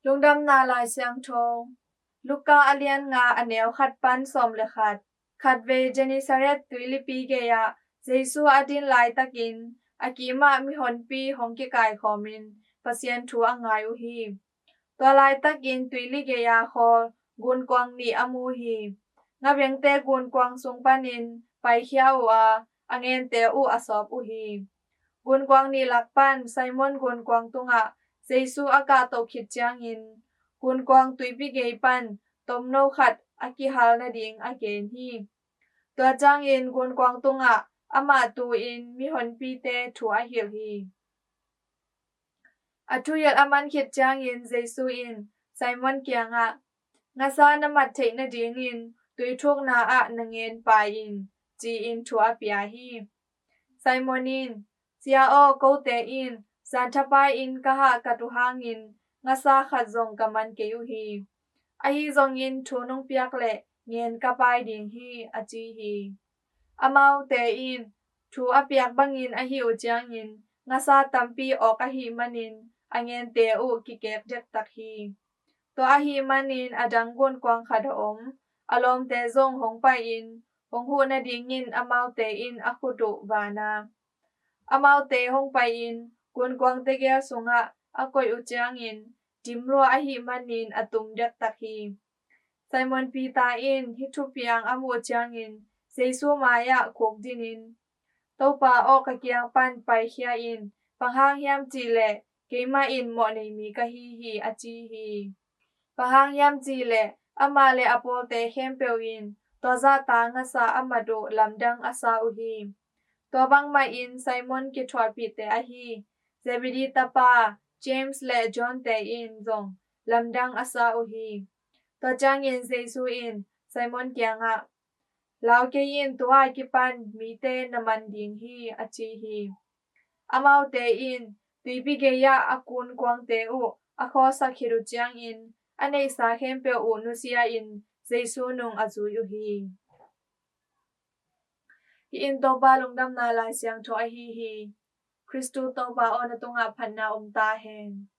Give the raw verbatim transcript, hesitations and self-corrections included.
Lungdamna Lai Siangtho. Luka a lian nga, a neu khat pan sawm le khat. Khatvei Gennesaret tuilipi gei-ah Jesu a din laitakin a kimah mihonpi hong kikaikhawmin Pasian thu a ngai uh hi. Tua laitakin tuili gei-a khawl gunkuang nih a mu hi. Ngabengte gunkuang sung panin paikhia uh a, a ngente uh a sawp uh hi. Gunkuang nih lak pan Simon gunkuang tungah Jesu a kahtoh khit ciangin gunkuang tuipi gei pan tomno khat a kihal nading a gen hi. Tua ciangin gunkuang tungah amah tu-in mihonpite thu a hilh hi. A thuhilh a man khit ciangin Jesu in Simon kiangah, "Ngasa na mat theih nadingin tuithukna ah na ngen pai in," ci-in thu a pia hi. Simon in, "Sia aw, kote in zanthapai-in ka hahkat uh hangin ngasa khat zong ka man kei uh hi. Ahi zongin thu nong piak leh ngen ka pai ding hi," a ci hi. Amaute in thu a piak bangin ahih uh ciangin ngasa tampi awk ahih manin a ngente uh kikek dektak hi. Tua ahih manin a dang gunkuang khat a om, a lawmte zong hong pai-in hong huh nadingin amaute in a khut uh van a, amaute hong pai-in gunkuang tegel sungah a koih uh ciangin dim lua ahih manin a tum dektak hi. Simon Peter in hih thupiang a muh ciangin Jesu mai-ah khukdinin, "Topa aw, ka kiang pan paikhia in, bang hang hiam cihleh keimah in mawhnei mi ka hi hi," a ci hi. Bang hang hiam cihleh amah le a pawlte khempeuh in tua zahta ngasa a mat uh lamdang a sa uh hi. Tua bangmahin Simon kithuahpihte ahi Zebedee tapa James le John-te in zong lamdang a sa uh hi. Tua ciangin Jesu in Simon kiangah, "Lau kei in, tua a kipan mite na man ding hi," a ci hi. Amaute in tuipi gei-ah a gunkuangte uh a khawlsak khit uh ciangin a neihsa khempeuh uh nusia-in Jesu nung a zui uh hi. Hih in Topa Lungdamna Lai Siangtho ahi hi. Khristu Topa aw, na tungah phatna om ta hen.